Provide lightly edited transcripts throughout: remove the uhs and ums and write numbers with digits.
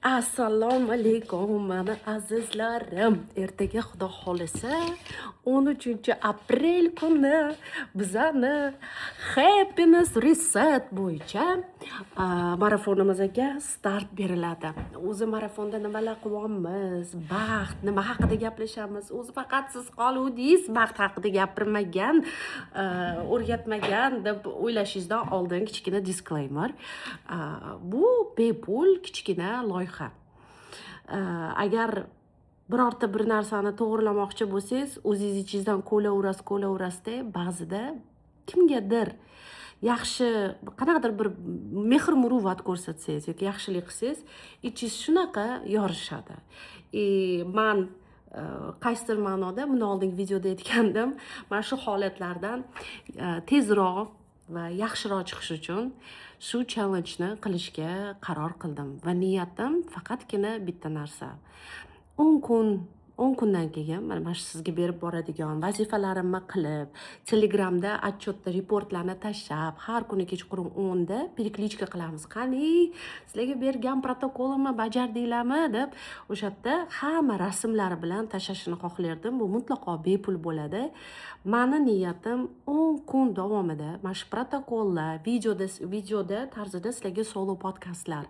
Assalomu alaykum, mani azizlarim. Ertaga, Xudo xohlasa, 13 aprel kuni bizani Happiness Reset bo'yicha marafonimizga start beriladi. O'zi marafonda nimalar qilyapmiz, baxt nima haqida gaplashamiz, o'zi faqat siz qoluvdingiz, baxt haqida gapirmagan, o'rgatmagan deb o'ylashingizdan oldin kichkina disclaimer. Bu bepul kichkina loyiha. Agar birorta bir narsani to'g'irlamoqchi bo'lsangiz, o'zingiz ichingizdan ko'laverasiz, ko'laverasizda, ba'zida kimgadir yaxshi, qanaqadir bir mehr muruvvat ko'rsatsangiz yoki yaxshilik qilsangiz, ichingiz shunaqa yorishadi. И man qaysidir ma'noda bundan oldingi videoda aytgandim, mana shu holatlardan tezroq va yaxshiroq chiqish uchun shu challengeni qilishga qaror qildim va niyatim faqatgina bitta narsa: 10 kun. 10 kundan keyin mana shu sizga berib boradigan vazifalarimni qilib, Telegramda отчет da reportlarni tashlab, har kuni kechqurun 10da перекличка qilamiz: "Qani, sizlarga bergan protokolimni bajardinglarmi?" deb. O'sha yerda hamma rasmlari bilan tashlashini xohlardim. Bu mutlaqo bepul bo'ladi. Mani niyatim 10 kun davomida mana shu protokollar videoda tarzida sizlarga solo podkastlar,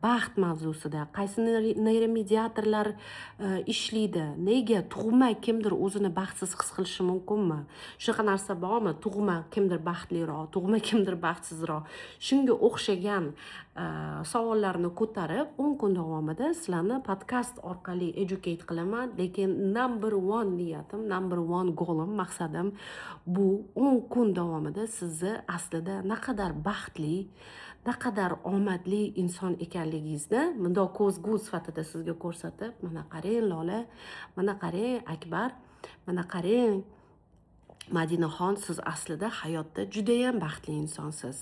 baxt mavzusida qaysi neyromedia-torlar ishlaydi, nega tug'ma kimdir o'zini baxtsiz his qilishi mumkinmi, shunaqa narsa bormi, tug'ma kimdir baxtliroq, tug'ma kimdir baxtsizroq, shunga o'xshagan savollarni ko'tarib, 10 kun davomida sizlarni podkast orqali educate qilaman. Lekin number one niyatim, number one goalim, maqsadim bu 10 kun davomida sizni aslida naqadar baxtli, naqadar omadli inson ekanligingizni bundoq ko'zgu sifatida sizga ko'rsatib, "Mana qarang, Lola, mana qarang, Akbar, mana qarang, Madinaxon, siz aslida hayotda judayam baxtli insonsiz.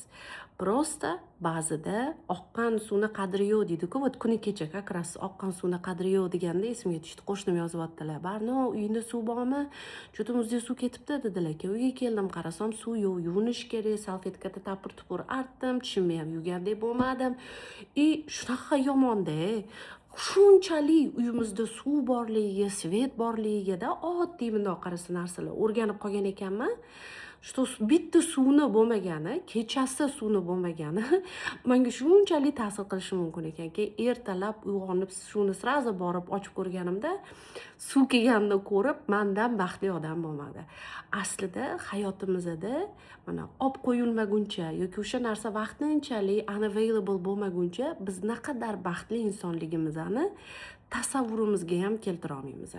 Просто ba'zida oqqan suvni qadri yo'q deydiku." Вот kuni kecha как раз oqqan suvni qadri yo'q deganda esimga tushdi. Qo'shnim yozyaptilar: "Barno, uyingda suv bormi? Что-то muzda suv ketibdi", dedilar. Keyin uyga keldim, qarasam, suv yo'q. Yuvinish kerak, salfetkada tapir tupur artdim, tishimni ham yuvgandek bo'lmadim. И shunaqa yomonda, shunchalik uyimizda suv borligiga, свет borligigada, oddiy bundoq qarasa narsalar o'rganib qolgan ekanman, что bitta suvni bo'lmagani, kechasi suvni bo'lmagani manga shunchalik ta'sir qilishi mumkin ekan. Keyin ertalab uyg'onib, suvni сразу borib ochib ko'rganimda, suv kelganini ko'rib, mandan baxtli odam bo'lmadi. Aslida hayotimizda mana olib qo'yilmaguncha yoki o'sha narsa vaqtinchalik unavailable bo'lmaguncha biz naqadar baxtli insonligimizni tasavvurimizga ham keltira olmaymiz.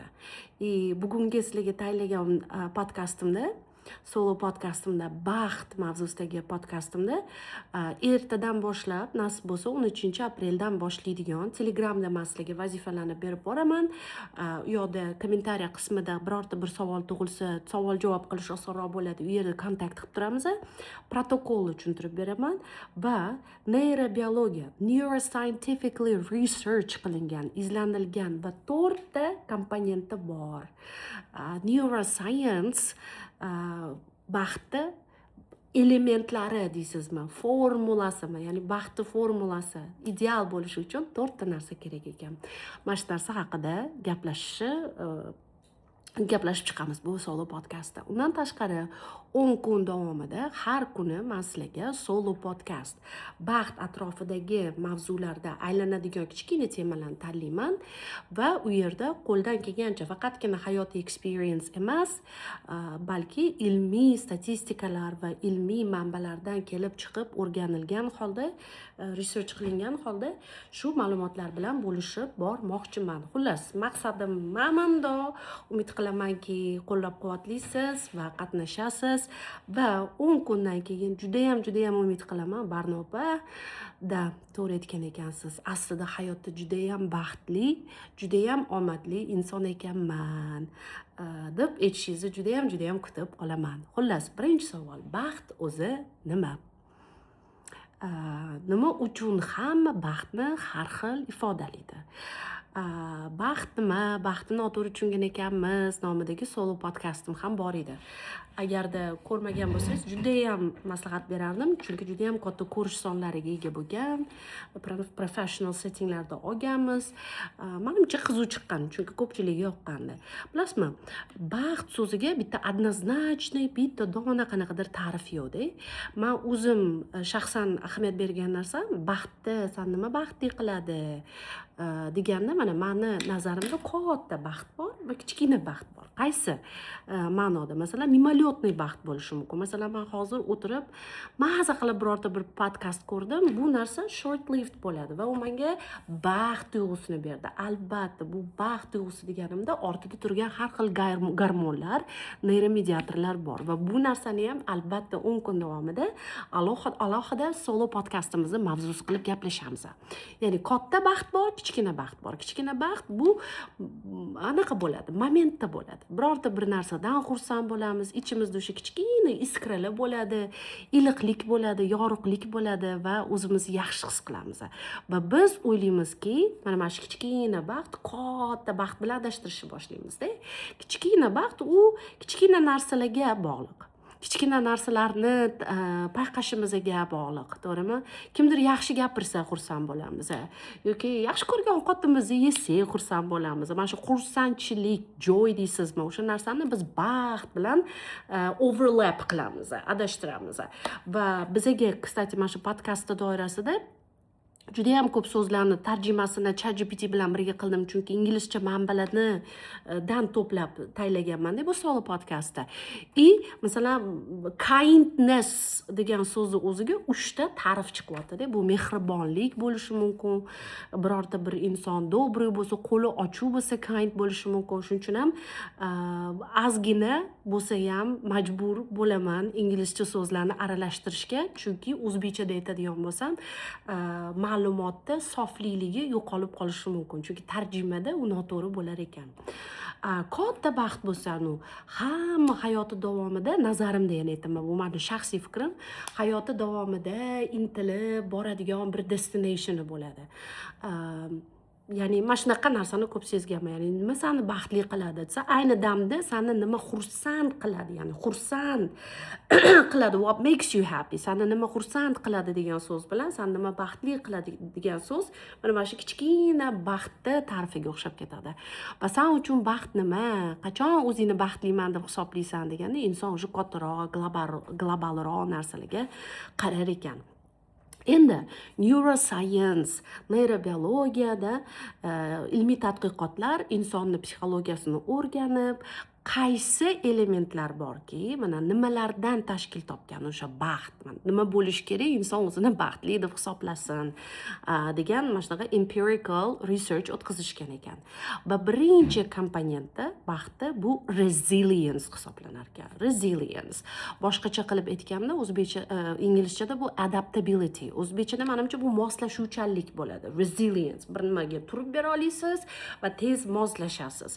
И bugungi sizlarga tayyorlagan podkastimda, solo podkastimda, baxt mavzusidagi podkastimda, ertadan boshlab, nasib bo'lsa, 13 apreldan boshlaydigan Telegramda man sizlarga vazifalarni berib boraman. U yoqda kommentariya qismida birorta bir savol tug'ilsa, savol javob qilish osonroq bo'ladi, u yerda kontakt qilib turamiz. Protokolni tushuntirib beraman va neyrobiologiya, neuroscientifically research qilingan, izlanilgan va to'rtta komponenti bor neuroscience baxtni elementlari deysizmi, formulasimi, ya'ni baxtni formulasi ideal bo'lishi uchun to'rtta narsa kerak ekan. Mana shu narsa haqida gaplashib chiqamiz bu solo podkastda. Undan tashqari, 10 kun davomida har kuni man sizlarga solo podkast, baxt atrofidagi mavzularda aylanadigan kichkina temalarni tanlayman va u yerda qo'ldan kelgancha faqatgina hayotiy experience emas, balki ilmiy statistikalar va ilmiy manbalardan kelib chiqib, o'rganilgan holda, research qilingan holda shu ma'lumotlar bilan bo'lishib bormoqchiman. Xullas, maqsadim mana bundoq. Umid qilamanki, qo'llab quvvatlaysiz va qatnashasiz va 10 kundan keyin judayam, judayam umid qilaman, "Barno opa da, to'g'ri aytgan ekansiz, aslida hayotda judayam baxtli, judayam omadli inson ekanman", deb aytishingizni judayam, judayam kutib qolaman. Xullas, birinchi savol: baxt o'zi nima? Nima uchun hamma baxtni har xil ifodalaydi? Baxt nima, baxtni noto'g'ri tushungan ekanmiz nomidagi solo podkastim ham bor edi. Agarda ko'rmagan bo'lsangiz, judayam maslahat berardim, chunki judayam katta ko'rish sonlariga ega bo'lgan, professional settinglarda olganmiz. Manimcha, qiziq chiqqan, chunki ko'pchilikka yoqqandi. Bilasizmi, baxt so'ziga bitta однозначный, bitta dona qanaqadir ta'rif yo'qda. Man o'zim shaxsan ahamiyat bergan narsam, baxtni san nima baxtli qiladi deganda, mana mani nazarimda katta baxt bor va kichkina baxt bor. Qaysi ma'noda? Masalan, мимолетный baxt bo'lishi mumkin. Masalan, man hozir o'tirib maza qilib birorta bir podkast ko'rdim, bu narsa short lived bo'ladi va u menga baxt tuyg'usini berdi. Albatta, bu baxt tuyg'usi deganimda ortida turgan har xil gormonlar, neyromediatorlar bor va bu narsani ham albatta 10 kun davomida alohida solo podkastimizni mavzusi qilib gaplashamiz. Ya'ni katta baxt bor, kichkina baxt bor. Kichkina baxt bu anaqa bo'ladi, momentda bo'ladi, birorta bir narsadan xursand bo'lamiz, ichimizda o'sha kichkina искра lar bo'ladi, iliqlik bo'ladi, yorug'lik bo'ladi va o'zimizni yaxshi his qilamiz va biz o'ylaymizki, mana shu kichkina baxt katta baxt bilan adashtirishni boshlaymizda. Kichkina baxt u kichkina narsalarga bog'liq, kichkina narsalarni payqashimizga bog'liq, to'g'rimi? Kimdir yaxshi gapirsa, xursand bo'lamiz yoki yaxshi ko'rgan ovqatimizni yesak, xursand bo'lamiz. Mana shu xursandchilik, joy deysizmi, o'sha narsani biz baxt bilan overlap qilamiz, adashtiramiz. Va bizaga, кстати, mana shu podkastni doirasida judayam ko'p so'zlarni tarjimasini ChatGPT bilan birga qildim, chunki inglizcha manbalarni dan to'plab tayyorlaganmanda bu solo podkastda. И masalan, kindness degan so'zni o'ziga uchta ta'rif chiqyaptida. Bu mehribonlik bo'lishi mumkin, birorta bir inson добрый bo'lsa, qo'li ochiq bo'lsa, kind bo'lishi mumkin. Shuning uchun ham ozgina bo'lsa ham majbur bo'laman inglizcha so'zlarni aralashtirishga, chunki o'zbekchada aytadigan bo'lsam, ma'lumotda soflikligi yo'qolib qolishi mumkin, chunki tarjimada u noto'g'ri bo'lar ekan. Katta baxt bo'lsa, nu hamma hayoti davomida, nazarimda, yana aytaman, bu mani shaxsiy fikrim, hayoti davomida intilib boradigan bir destinationi bo'ladi. Ya'ni mana shunaqa narsani ko'p sezganman. Ya'ni nima sani baxtli qiladi desa, ayni damda sani nima xursand qiladi, ya'ni xursand qiladi, what makes you happy, sani nima xursand qiladi degan so'z bilan sani nima baxtli qiladi degan so'z mana shu kichkina baxtni ta'rifiga o'xshab ketadi. Va san uchun baxt nima, qachon o'zingni baxtliman deb hisoblaysan deganda, inson уже kattaroq, globalroq narsalarga qarar ekan. Endi neuroscience, neyrobiologiyada ilmiy tadqiqotlar insonni psixologiyasini o'rganib, qaysi elementlar borki, mana nimalardan tashkil topgan o'sha baxt, mana nima bo'lishi kerak, inson o'zini baxtli deb hisoblasin degan mana shunaqa empirical research o'tkazishgan ekan. Va birinchi komponenti baxtni bu resilience hisoblanar ekan. Resilience, boshqacha qilib aytganda, o'zbekcha, inglizchada bu adaptability, o'zbekchada manimcha bu moslashuvchanlik bo'ladi. Resilience, bir nimaga turib bera olasiz va tez moslashasiz.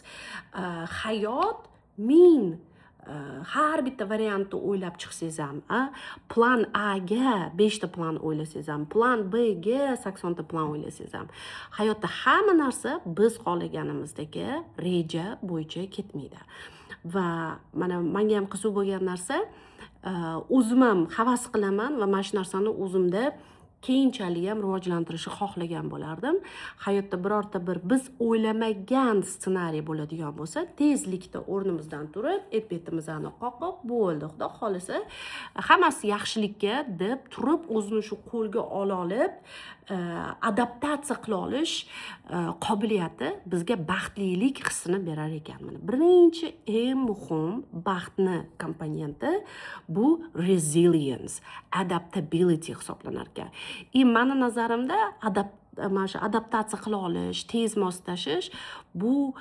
Hayot ming har bitta variantni o'ylab chiqsangiz ham, plan A ga beshta plan o'ylasangiz ham, plan B ga 80 ta plan o'ylasangiz ham, hayotda hamma narsa biz xohlaganimizdagi reja bo'yicha ketmaydi. Va mana manga ham qiziq bo'lgan narsa, o'zim ham havas qilaman va mana shu narsani o'zimda keyinchalik ham rivojlantirishni xohlagan bo'lardim. Hayotda birorta bir biz o'ylamagan ssenariy bo'ladigan bo'lsa, tezlikda o'rnimizdan turib, et betimizni qoqib, bo'ldi, xudo xohlasa, hammasi yaxshilikka deb turib, o'zini shu qo'lga ola olib, adaptatsiya qila olish qobiliyati bizga baxtlilik hissini berar ekan. Mana birinchi eng muhim baxtni komponenti bu resilience, adaptability hisoblanar ekan. И mani nazarimda mana shu adaptatsiya qila olish, tez moslashish bu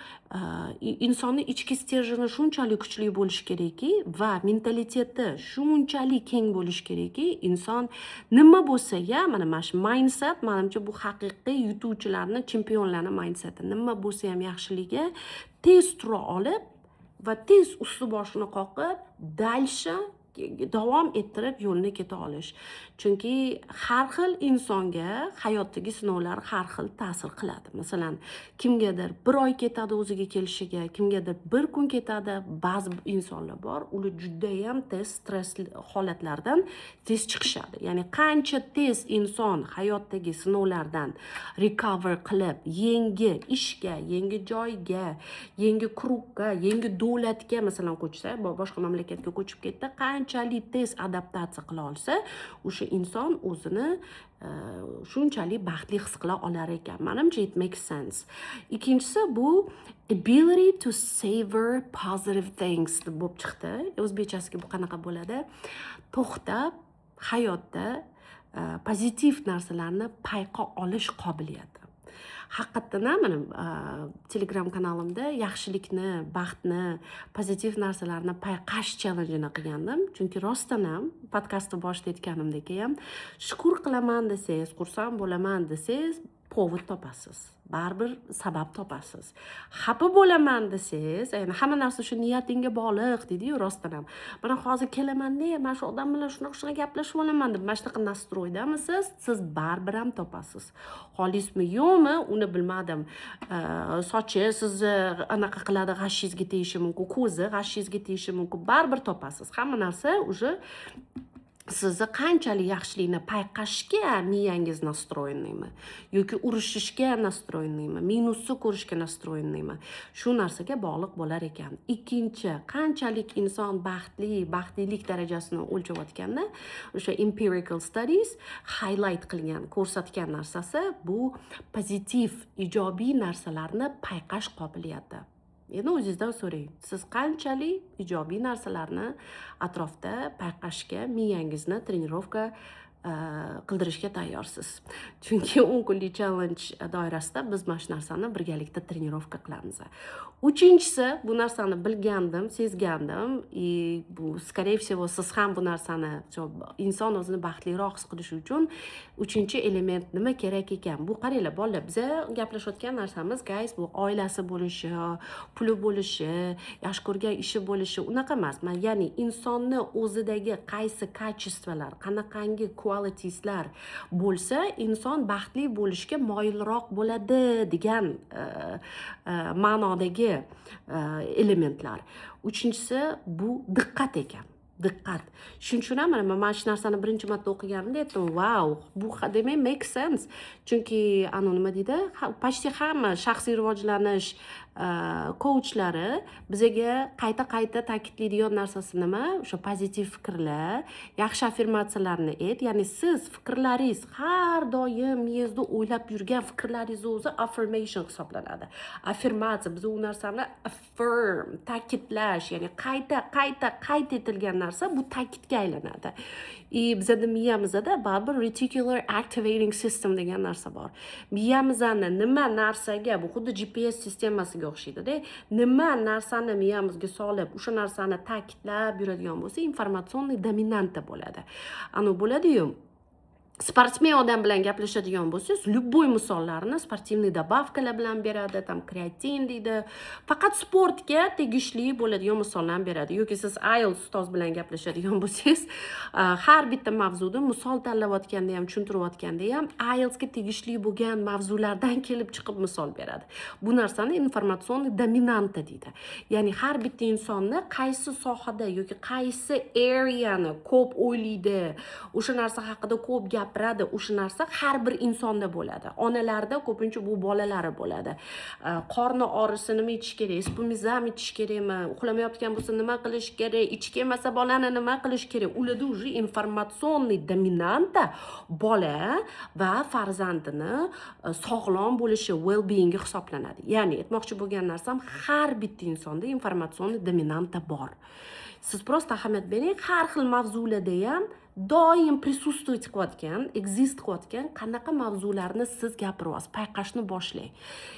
insonni ichki стержень i shunchalik kuchli bo'lishi kerakki va mentaliteti shunchalik keng bo'lishi kerakki, inson nima bo'lsa ham, mana shu mindset, manimcha, bu haqiqiy yutuvchilarni, chempionlarni mindseti: nima bo'lsa ham yaxshiligiga tez tura olib va tez usti boshini qoqib, дальше. davom ettirib yo'lni keta olish. Chunki har xil insonga hayotdagi sinovlar har xil ta'sir qiladi. Masalan, kimgadir bir oy ketadi o'ziga kelishiga, kimgadir bir kun ketadi. Ba'zi insonlar bor, ular judayam tez stress holatlardan tez chiqishadi. Ya'ni qancha tez inson hayotdagi sinovlardan recover qilib, yangi ishga, yangi joyga, yangi круг ga, yangi davlatga, masalan, ko'chsa, boshqa mamlakatga ko'chib ketdi, qanchalik tez adaptatsiya qila olsa, o'sha inson o'zini shunchalik baxtli his qila olar ekan. Manimcha, it makes sense. Ikkinchisi bu ability to savor positive things deb bo'lib chiqdi. O'zbekchasiga bu qanaqa bo'ladi? To'xtab, hayotda pozitiv narsalarni payqa olish qobiliyati. Haqiqatdan ham mana Telegram kanalimda yaxshilikni, baxtni, pozitiv narsalarni payqash challenjini qilgandim. Chunki rostdan ham podkastni boshida aytganimdek ham, shukur qilaman desangiz, xursand bo'laman desangiz, повод topasiz, baribir sabab topasiz. Xafa bo'laman desangiz, ya'ni hamma narsa shu niyatingga bog'liq deydiyu. Rostdan ham mana hozir kelamanda, mana shu odam bilan shunaqa shunaqa gaplashib olaman deb mana shunaqa настрой damisiz, siz baribir ham topasiz. Xohlaysizmi, yo'qmi, uni bilmadim. Sochi sizni anaqa qiladi, g'ashingizga tegishi mumkin, ko'zi g'ashingizga tegishi mumkin, baribir topasiz. Hamma narsa уже sizni qanchalik yaxshilikni payqashga miyangiz настроенный mi yoki urushishga настроенный mi, minusni ko'rishga настроенный mi, shu narsaga bog'liq bo'lar ekan. Ikkinchi, qanchalik inson baxtli, baxtlilik darajasini o'lchayotganda o'sha empirical studies highlight qilgan, ko'rsatgan narsasi bu pozitiv, ijobiy narsalarni payqash qobiliyati. Endi o'zingizdan so'rang, siz qanchalik ijobiy narsalarni atrofda payqashga miyangizni тренировка qildirishga tayyorsiz? Chunki 10 kunlik challenge doirasida biz mana shu narsani birgalikda тренировка qilamiz. Uchinchisi, bu narsani bilgandim, sezgandim и bu, скорее всего, siz ham bu narsani, inson o'zini baxtliroq his qilishi uchun uchinchi element nima kerak ekan? Bu, qaranglar, bolalar, biza gaplashayotgan narsamiz, guys, bu oilasi bo'lishi, puli bo'lishi, yaxshi ko'rgan ishi bo'lishi, unaqa emas. Man, ya'ni insonni o'zidagi qaysi качество lar, qanaqangi qualitieslar bo'lsa, inson baxtli bo'lishga moyilroq bo'ladi degan ma'nodagi elementlar. Uchinchisi bu diqqat ekan, diqqat. Shuning uchun ham mana man shu narsani birinchi marta o'qiganimda aytdim: "Vau, bu demak make sense." Chunki anavi nima deydi, почти hamma shaxsiy rivojlanish kouchlari bizaga qayta qayta ta'kidlaydigan narsasi nima? O'sha pozitiv fikrlar, yaxshi affirmatsiyalarni ayt. Ya'ni siz fikrlaringiz, har doim miyangizda o'ylab yurgan fikrlaringizni o'zi affirmation hisoblanadi, affirmatsiya. Biz u narsani affirm, ta'kidlash, ya'ni qayta qayta qayd etilgan narsa bu ta'kidga aylanadi. И bizada miyamizda baribir reticular activating system degan narsa bor. Miyamizni nima narsaga, bu xuddi GPS sistemasiga o'xshaydida, nima narsani miyamizga solib, o'sha narsani ta'kidlab yuradigan bo'lsa, информационный доминанта bo'ladi. Anavi bo'ladiyu, sportsmen odam bilan gaplashadigan bo'lsangiz, любой misollarni спортивный добавка lar bilan beradi, там kreatin deydi, faqat sportga tegishli bo'ladigan misollarni beradi. Yoki siz IELTS ustoz bilan gaplashadigan bo'lsangiz, har bitta mavzuda misol tanlayotganda ham, tushuntirayotganda ham IELTSga tegishli bo'lgan mavzulardan kelib chiqib misol beradi. Bu narsani информационный доминанта deydi. Ya'ni har bitta insonni qaysi sohada yoki qaysi areani ko'p o'ylaydi, o'sha narsa haqida ko'p gapiradi, o'sha narsa har bir insonda bo'ladi. Onalarda ko'pincha bu bolalari bo'ladi. Qorni og'risa nima ichish kerak, Espumizam ichish kerakmi, uxlamayotgan bo'lsa nima qilish kerak, ichi kelmasa bolani nima qilish kerak, ularda уже информационный доминанта bola va farzandini sog'lom bo'lishi, well beingi hisoblanadi. Ya'ni aytmoqchi bo'lgan narsam, har bitta insonda информационный доминанта bor. Siz просто ahamiyat bering, har xil mavzularda ham doim присутствовать qilayotgan, exist qilayotgan qanaqa mavzularni siz gapiryapsiz, payqashni boshlang.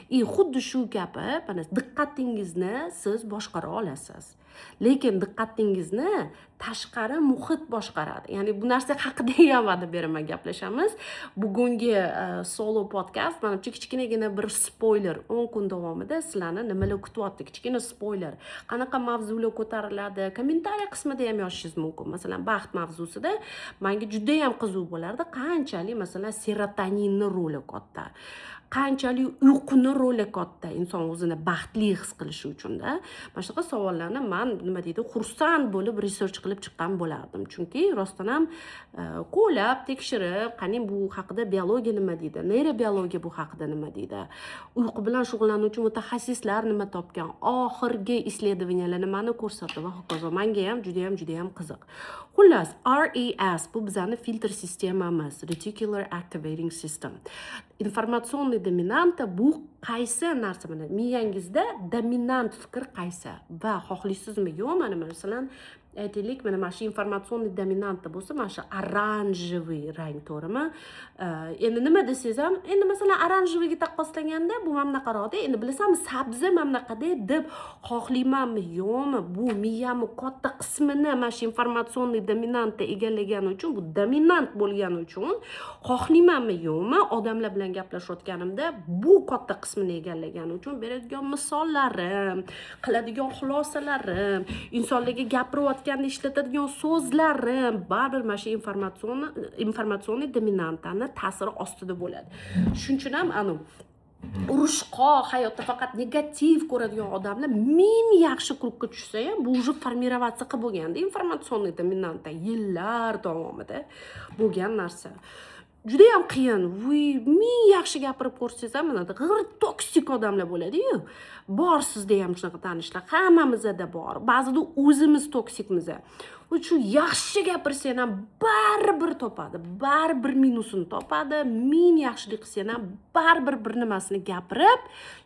И xuddi shu kabi mana diqqatingizni siz boshqara olasiz. Lekin diqqatingizni tashqari muhit boshqaradi. Ya'ni bu narsa haqida ham va'da beraman, gaplashamiz. Bugungi solo podkast, manimcha, kichkinagina bir spoiler: 10 kun davomida sizlarni nimalar kutyapti, kichkina spoiler, qanaqa mavzular ko'tariladi. Kommentariy qismida ham yozishingiz mumkin. Masalan, baxt mavzusida manga judayam qiziq bo'lardi, qanchalik, masalan, serotoninni roli katta, qanchalik uyquni roli katta inson o'zini baxtli his qilishi uchunda. Mana shunaqa savollarni man, nima deydi, xursand bo'lib research qilib chiqqan bo'lardim, chunki rostdan ham ko'lab tekshirib, qani, bu haqida biologiya nima deydi, neyrobiologiya bu haqida nima deydi, uyqu bilan shug'ullanuvchi mutaxassislar nima topgan, oxirgi исследования lar nimani ko'rsatdi va hokazo. Manga ham judayam, judayam qiziq. Xullas, RAS bu bizani filtr sistemamiz, reticular activating system. Информационный доминанта bu qaysi narsa? Mana, miyangizda dominant fikr qaysi va xohlaysizmi, yo'q, mana, masalan, aytaylik, mana shu информационный доминанта bo'lsa, mana shu оранжевый rang, to'g'rimi? Endi nima desangiz ham, endi, masalan, оранжевый ga taqqoslaganda bu mana bunaqaroqda, endi bilasanmi, sabzi mana bunaqada deb xohlaymanmi, yo'qmi, bu miyamni katta qismini mana shu информационный доминанта egallagani uchun, bu dominant bo'lgani uchun, xohlaymanmi, yo'qmi, odamlar bilan gaplashayotganimda bu katta qismini egallagani uchun beradigan misollarim, qiladigan xulosalarim, insonlarga gapirayotganda ishlatadigan so'zlarim baribir mana shu информационный доминанта ni ta'siri ostida bo'ladi. Shuning uchun ham anavi urushqoq, hayotda faqat negativ ko'radigan odamlar ming yaxshi круг ga tushsa ham, bu уже формироваться qilib bo'lganda информационный доминанта yillar davomida bo'lgan narsa. Judayam qiyin. Voy, ming yaxshi gapirib ko'rsangiz ham, mana g'ir toksik odamlar bo'ladiyu. Bor sizda ham shunaqa tanishlar, hammamizda bor. Ba'zida o'zimiz toksikmiz. Shu yaxshi gapirsang ham, baribir topadi, baribir minusini topadi. Ming yaxshilik qilsang ham, baribir bir nimasini gapirib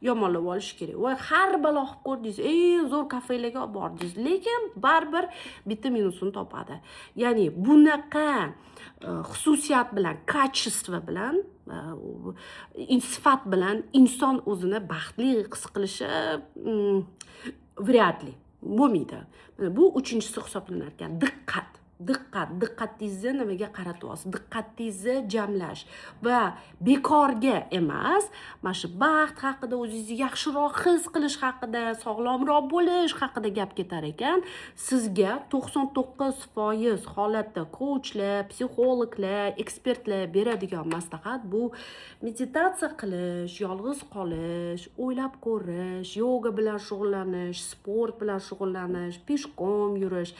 yomonlab olish kerak. Voy, har balo qilib ko'rdingiz, eng zo'r kafelarga olib bordingiz, lekin baribir bitta minusini topadi. Ya'ni bunaqa xususiyat bilan, качество bilan, sifat bilan inson o'zini baxtli his qilishi вряд ли, bo'lmaydi. Mana bu uchinchisi hisoblanar ekan: diqqat. Diqqat, diqqatingizni nimaga qaratyapsiz, diqqatingizni jamlash. Va bekorga emas mana shu baxt haqida, o'zingizni yaxshiroq his qilish haqida, sog'lomroq bo'lish haqida gap ketar ekan, sizga 99% holatda kouchlar, psixologlar, ekspertlar beradigan maslahat bu meditatsiya qilish, yolg'iz qolish, o'ylab ko'rish, yoga bilan shug'ullanish, sport bilan shug'ullanish, пешком yurish,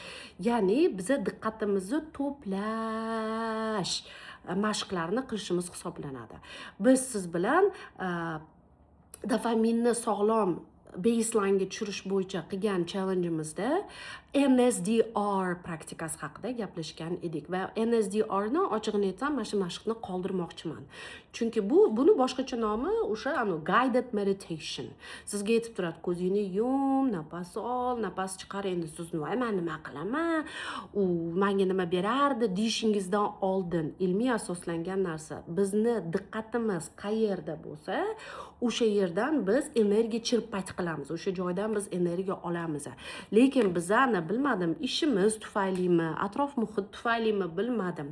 ya'ni biza diqqatimizni to'plash mashqlarini qilishimiz hisoblanadi. Biz siz bilan dopaminni sog'lom baseline ga tushirish bo'yicha qilgan challengeimizda NSDR praktikasi haqida gaplashgan edik va NSDRni, ochig'ini aytsam, mana shu mashqni qoldirmoqchiman, chunki buni boshqacha nomi o'sha anavi guided meditation. Sizga aytib turadi: ko'zingni yum, nafas ol, nafas chiqar. Endi siz "Voy, man nima qilaman, u manga nima berardi?" deyishingizdan oldin ilmiy asoslangan narsa: bizni diqqatimiz qayerda bo'lsa, o'sha yerdan biz energiya черпать qilamiz, o'sha joydan biz energiya olamiz. Lekin bizani, bilmadim, ishimiz tufaylimi, atrof muhit tufaylimi, bilmadim,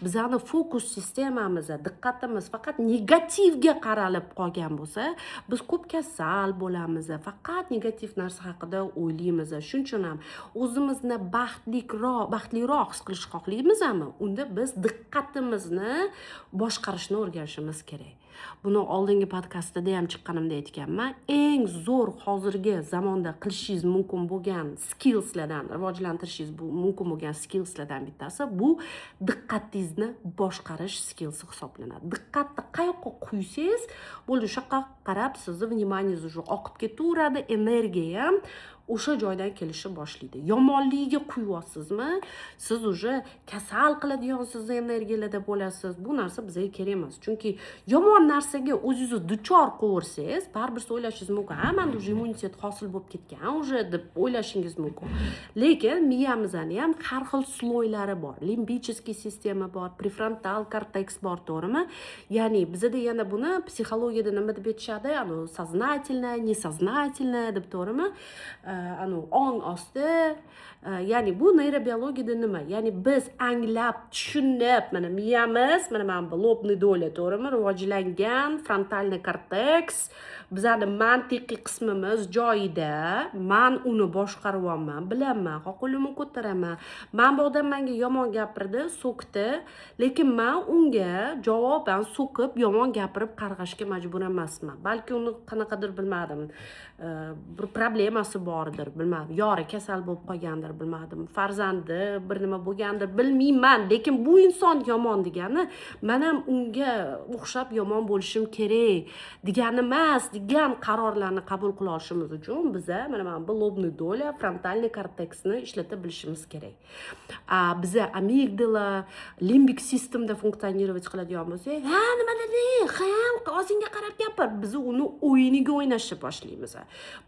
bizani fokus sistemamiz, diqqatimiz faqat negativga qaralib qolgan bo'lsa, biz ko'p kasal bo'lamiz, faqat negativ narsa haqida o'ylaymiz. Shuning uchun ham o'zimizni baxtliroq his qilishni xohlaymizmi, unda biz diqqatimizni boshqarishni o'rganishimiz kerak. Buni oldingi podkastida ham chiqqanimda aytganman. Eng zo'r hozirgi zamonda qilishingiz mumkin bo'lgan skillslardan, rivojlantirishingiz mumkin bo'lgan skillslardan bittasi bu diqqatingizni boshqarish skillsi hisoblanadi. Diqqatni qayoqqa qo'ysangiz bo'ldi, o'sha yoqqa qarab sizni внимание ngiz уже oqib ketaveradi, energiya ham o'sha joydan kelishni boshlaydi. Yomonligiga quyyapsizmi, siz уже kasal qiladigan sizni energiyalarda bo'lasiz. Bu narsa bizga kerak emas, chunki yomon narsaga o'zingizni duchor qilaversangiz, baribir siz o'ylashingiz mumkin: "Ha, manda уже immunitet hosil bo'lib ketgan уже", deb o'ylashingiz mumkin. Lekin miyamizni ham har xil слой lari bor: лимбический sistema bor, prefrontal korteks bor, to'g'rimi? Ya'ni bizada yana buni psixologiyada nima deb aytishadi, сознательное, несознательное deb, to'g'rimi? Anavi ong osti, ya'ni bu neyrobiologiyada nima? Ya'ni biz anglab, tushunib, mana miyamiz, mana bu лобный доля, to'g'rimi, rivojlangan фронтальный korteks, bizani mantiqiy qismimiz joyida. Man uni boshqaryapman, bilaman, qo'limni ko'taraman. Man bu odam manga yomon gapirdi, so'kdi, lekin man unga javoban so'kib, yomon gapirib, qarg'ashga majbur emasman. Balki uni qanaqadir, bilmadim, bir problemasi bordir, bilmadim, yori kasal bo'lib qolgandir, bilmadim, farzandi bir nima bo'lgandir, bilmayman. Lekin bu inson yomon degani man ham unga o'xshab yomon bo'lishim kerak degani emas degan qarorlarni qabul qila olishimiz uchun biza mana bu лобный доля, фронтальный korteksni ishlata bilishimiz kerak. A biza amigdala, limbik sistemda функционировать qiladigan bo'lsak, "Ha, nima deding? Ha, og'zingga qarab gapir", biz uni o'yiniga o'ynashni boshlaymiz.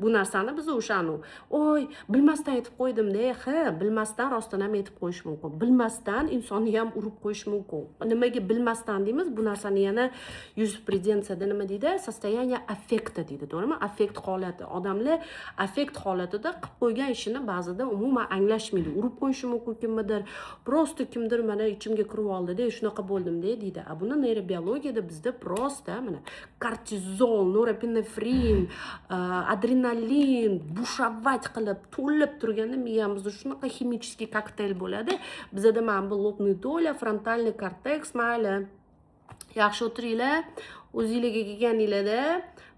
Bu narsani biz o'shani, "Oy, bilmasdan aytib qo'ydimda". Ha, bilmasdan rostdan ham aytib qo'yish mumkin, bilmasdan insonni ham urib qo'yish mumkin. Nimaga bilmasdan deymiz bu narsani? Yana yurisprudentsiyada nima deydi? Состояние аффекта deydi, to'g'rimi? Affekt holati. Odamlar affekt holatida qilib qo'ygan ishini ba'zida umuman anglashmaydi, urib qo'yishi mumkin kimnidir. Просто kimdir mana ichimga kirib oldida, shunaqa bo'ldimda deydi. A buni neyrobiologiyada bizda просто mana kortizol, norepinefrin, adrenalin бушевать qilib, to'lib turganda miyamizda shunaqa химический kokteyl bo'ladi. Bizada mana bu лобный доля, фронтальный korteks: "Mayli, yaxshi o'tiringlar, o'zinglarga kelganinglarda,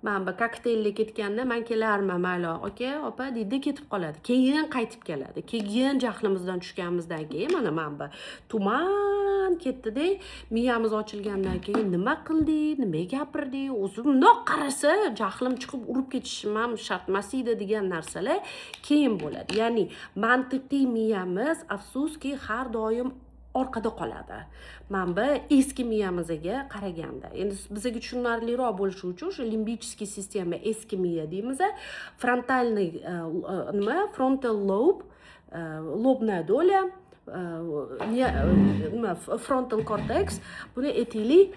mana bu kokteylga ketganda man kelarman, mayli, aka, opa", deydi, ketib qoladi. Keyin qaytib keladi, keyin jahlimizdan tushganimizdan keyin, mana bu tuman ketdida, miyamiz ochilgandan keyin "Nima qildik, nimaga gapirdik o'zi, bundoq qarasa jahlim chiqib urib ketishim ham shart emas edi" degan narsalar keyin bo'ladi. Ya'ni mantiqiy miyamiz, afsuski, har doim orqada qoladi mana bu eski miyamizga qaraganda. Endi bizga tushunarliroq bo'lishi uchun o'sha лимбический sistema, eski miya deymiz, фронтальный nima, frontal lobe, лобная доля, nima, frontal cortex, buni aytaylik,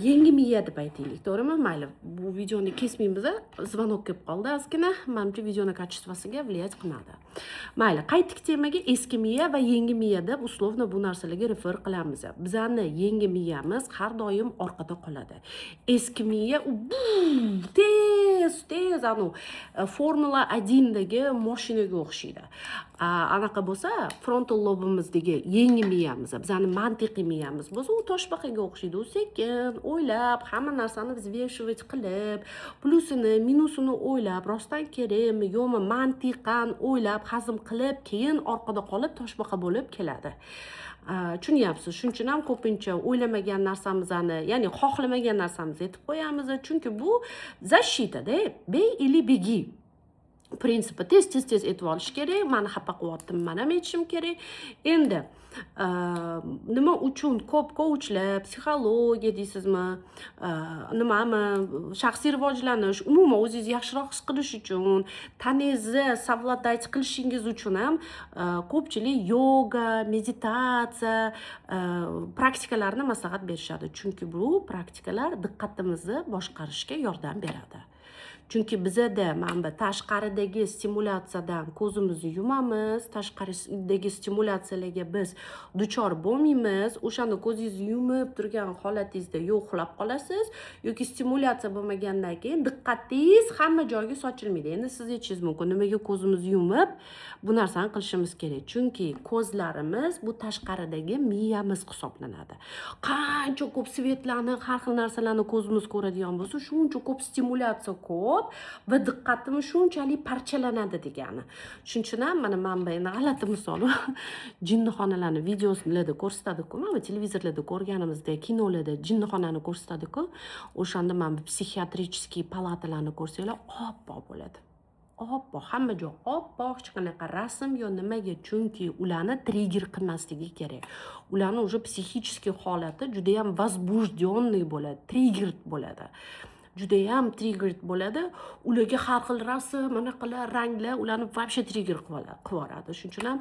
yangi miya deb aytaylik, to'g'rimi? Mayli, bu videoni kesmaymiz, звонок kelib qoldi ozgina, manimcha, videoni качество siga влиять qilmadi. Mayli, qaytdik temaga. Eski miya va yangi miya deb условно bu narsalarga refer qilamiz. Bizani yangi miyamiz har doim orqada qoladi. Eski miya u tez tez, anavi Formula 1dagi moshinaga o'xshaydi. Anaqa bo'lsa, frontal lobimizdagi yangi miyamiz, bizani mantiqiy miyamiz bo'lsa, u toshbaqaga o'xshaydi. U sekin o'ylab, hamma narsani взвешивать qilib, plyusini, minusini o'ylab, rostdan kerakmi, yo'qmi, mantiqan o'ylab, hazm qilib, keyin orqada qolib, toshbaqa bo'lib keladi. Tushunyapsiz? Shuning uchun ham ko'pincha o'ylamagan narsamizni, ya'ni xohlamagan narsamizni aytib qo'yamiz, chunki bu защита da, бей или беги prinsipi. Tez, tez, tez aytib olish kerak, mani xafa qilyaptimi, man ham aytishim kerak. Endi nima uchun ko'p kouchlar, psixologiya deysizmi, nimami, shaxsiy rivojlanish, umuman o'zingizni yaxshiroq his qilish uchun, tanangizni совладать qilishingiz uchun ham ko'pchilik yoga, meditatsiya praktikalarni maslahat berishadi? Chunki bu praktikalar diqqatimizni boshqarishga yordam beradi. Chunki bizada mana bu tashqaridagi stimulyatsiyadan ko'zimizni yumamiz, tashqaridagi stimulyatsiyalarga biz duchor bo'lmaymiz. O'shanda ko'zingizni yumib turgan holatingizda yo uxlab qolasiz, yoki stimulyatsiya bo'lmagandan keyin diqqatingiz hamma joyga sochilmaydi. Endi siz aytishingiz mumkin: "Nimaga ko'zimizni yumib bu narsani qilishimiz kerak?" Chunki ko'zlarimiz bu tashqaridagi miyamiz hisoblanadi. Qancha ko'p свет larni, har xil narsalarni ko'zimiz ko'radigan bo'lsa, shuncha ko'p stimulyatsiya ko'p va diqqatimiz shunchalik parchalanadi degani. Shuning uchun ham mana bu endi g'alati misol, jinnixonalarni videolarda ko'rsatadiku, mana bu televizorlarda ko'rganimizda, kinolarda jinnixonani ko'rsatadiku, o'shanda mana bu психиатрический palatalarni ko'rsanglar, oppoq bo'ladi, oppoq, hamma joy oppoq, hech qanaqa rasm yo nimaga? Chunki ularni trigger qilmasligi kerak. Ularni уже психический holati judayam возбужденный bo'ladi, trigger bo'ladi, judayam trigger bo'ladi. Ularga har xil rasm, anaqalar, ranglar ularni вообще trigger qilib yuboradi. Shuning uchun ham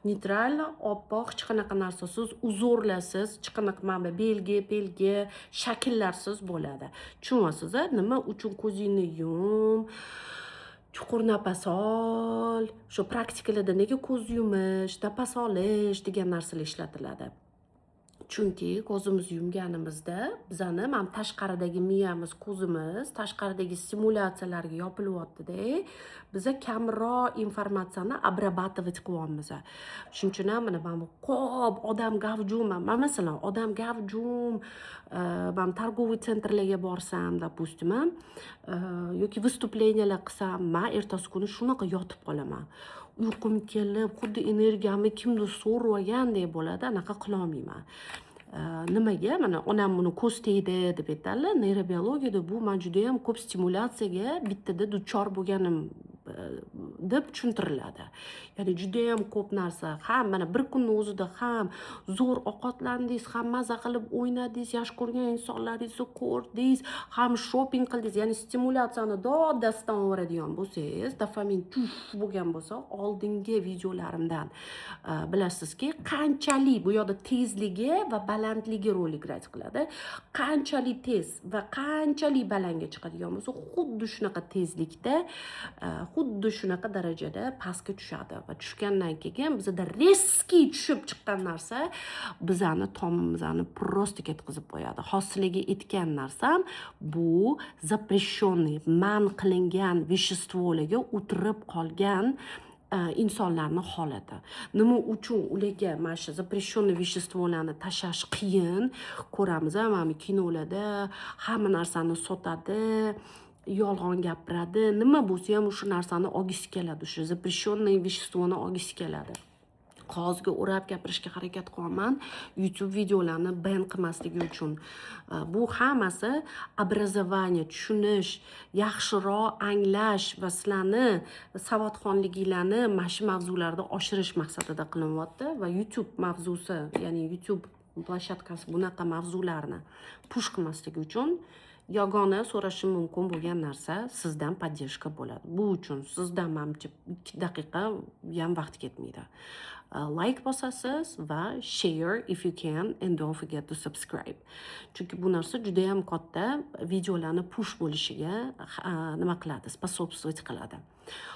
нейтрально, oppoq, hech qanaqa narsasiz, узор larsiz, hech qanaqa mana bu belgi belgi shakllarsiz bo'ladi. Tushunyapsiz a nima uchun ko'zingni yum. Chuqur nafas ol. Shu praktikalarda nega ko'z yumish, nafas olish degan narsalar ishlatiladi? Chunki ko'zimizni yumganimizda bizani mana tashqaridagi miyamiz, ko'zimiz tashqaridagi stimulyatsiyalarga yopilyaptida, biza kamroq informatsiyani обрабатывать qilyapmiz. Shuning uchun ham mana bu ko'p odam gavjum. Man, masalan, odam gavjum man торговый центр larga borsam, допустим, yoki выступления lar qilsam, man ertasi kuni shunaqa yotib qolaman, uyqum kelib, xuddi energiyamni kimdir so'rib olgandek bo'ladi, anaqa qilolmayman. Nimaga? Mana onam buni ko'z tegdi deb aytadilar. Neyrobiologiyada bu man judayam ko'p stimulyatsiyaga bittada duchor bo'lganim deb tushuntiriladi. Ya'ni judayam ko'p narsa ham, mana bir kunni o'zida ham zo'r ovqatlandingiz, ham maza qilib o'ynadingiz, yaxshi ko'rgan insonlaringizni ko'rdingiz, ham shopping qildingiz. Ya'ni stimulyatsiyani dodasidan yuboradigan bo'lsangiz, dopamin tuf bo'lgan bo'lsa, oldingi videolarimdan bilasizki, qanchalik bu yoqda tezligi va balandligi rol играть qiladi. Qanchalik tez va qanchalik balandga chiqadigan bo'lsa, xuddi shunaqa tezlikda, xuddi shunaqa darajada pastga tushadi. Va tushgandan keyin bizada резкий tushib chiqqan narsa bizani tomimizni просто ketqizib qo'yadi. Hozir aytgan narsam bu запрещенный, man qilingan вещество larga o'tirib qolgan insonlarni holati. Nima uchun ularga mana shu запрещенный вещество larni tashlash qiyin? Ko'ramiz, mana bu kinolarda hamma narsani sotadi, yolg'on gapiradi, nima bo'lsa ham o'sha narsani olgisi keladi, o'sha запрещенный вещество ni olgisi keladi. Qog'ozga o'rab gapirishga harakat qilyapman YouTube videolarni ban qilmasligi uchun. Bu hammasi образование, tushunish, yaxshiroq anglash va sizlarni savodxonliginglarni mana shu mavzularda oshirish maqsadida qilinyapti. Va YouTube mavzusi, ya'ni YouTube площадка si bunaqa mavzularni push qilmasligi uchun yagona so'rashim mumkin bo'lgan narsa sizdan поддержка bo'ladi. Bu uchun sizdan manimcha 2 daqiqa ham vaqt ketmaydi. Layk bosasiz va share if you can, and don't forget to subscribe, chunki bu narsa judayam katta videolarni push bo'lishiga nima qiladi, способствовать qiladi.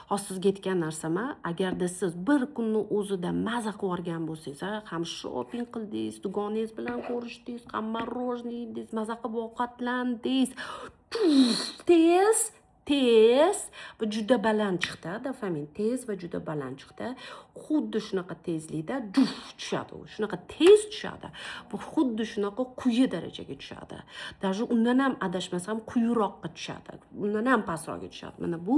Hozir sizga aytgan narsam, agarda siz bir kunni o'zida maza qilib yuborgan bo'lsangiz, ham shopping qildingiz, dugonangiz bilan ko'rishdingiz, ham мороженое yedingiz, maza qilib ovqatlandingiz, tez tez va juda baland chiqdi dopamin, tez va juda baland chiqdi. Xuddi shunaqa tezlikda juf tushadi, u shunaqa tez tushadi va xuddi shunaqa quyi darajaga tushadi, даже undan ham, adashmasam, quyiroqqa tushadi, undan ham pastroqga tushadi. Mana bu